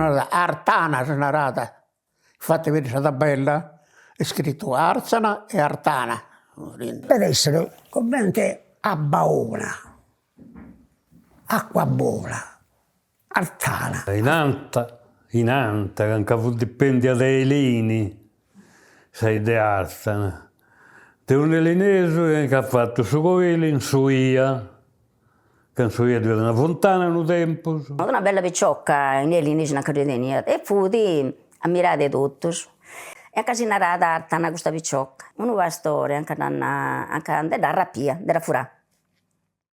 narat Artana si narat, infati beni sa tabella est scritu Arzana e Artana. Depet essere comente abba 'ona, acqua bona, Artana. Inanta, inanta, ca nca fut dipendia de Elini, sa 'idda 'e Arzana, de unu elinesu chi nc'at fatu su coili in s'uia, ca in s'uia ddu iat una funtana unu tempus. Una bella piciocca in Elini nca ddu teniat e fut ammirada de totus e anca si narat Artana custa piciocca, unu pastore anca dd'at anca nde dd'at rapia, nde dd'at furà.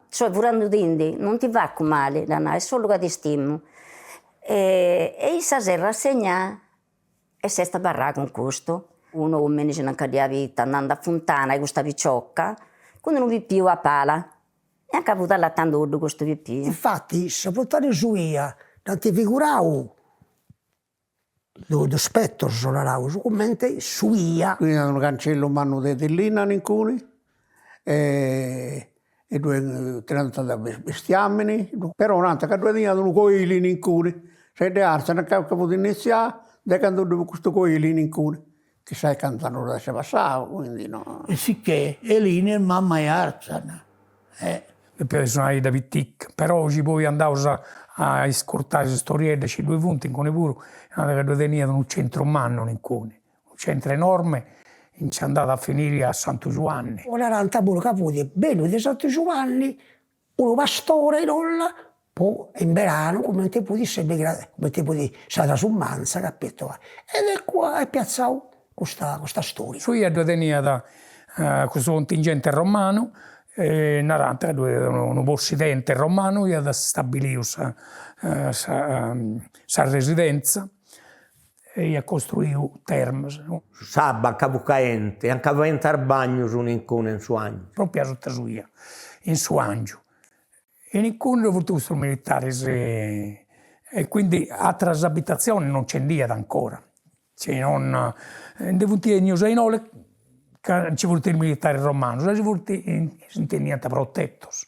Soi furandudindi, non ti facu mali, dd'at nau, est solu ca ti stimu. E issa s'est rassegnà e s'est abarrà cun custu. Un'omini si nca dd'iat bita andandi a funtana custa piciocca cun unu pipiu a pala e anca fut allatanduddu custu pipiu. Infati sa funtana 'e s'uia dd'ant figurau Dus petus, naraus, cumenti s'uia. Teniat unu cancellu mannu de linna nincuni e ddue tirant bestiamini, però nant ca ddue teniat unu coili nincuni, sa 'idda 'e Arzana ca fut inizià de candu ddue fut custu coili nincuni, chissai cant'annus at essi passau, quindi no. E sicchè Elini est mamma 'e Arzana e. Depiat essi una 'idda pitica, però chi poi andaus a ascurtai is istorieddas chi ddue funt inguni puru, nant ca ddue teniat unu centru mannu inguni, unu centru enorme nci andat a finiri a Santu Giuanni. O narant puru ca fut benniu de Santu Giuanni unu pastore in Olla po in beranu cumenti fut sempri cumenti fut sa trasumanza capito ed eccu est piazzau custa custa storia. S'uia ddue teniat custu contingente romanu e narant ca ddue fiat unu possidente romanu chi iat stabiliu sa sa sa residenza e iat costruiu termas. S'abba anca fut caenti, anca faiant is bagnus nincunu in su 'angiu. Propriu asuta s'uia, in su 'angiu. E nincunu ddoi funt custus militaris e quindi ateras abitatzionis non nci nd'iat ancora, si non ndi funt 'ennius a innoi ca nci funt is militaris romanus e si funt s'intendiant protetus.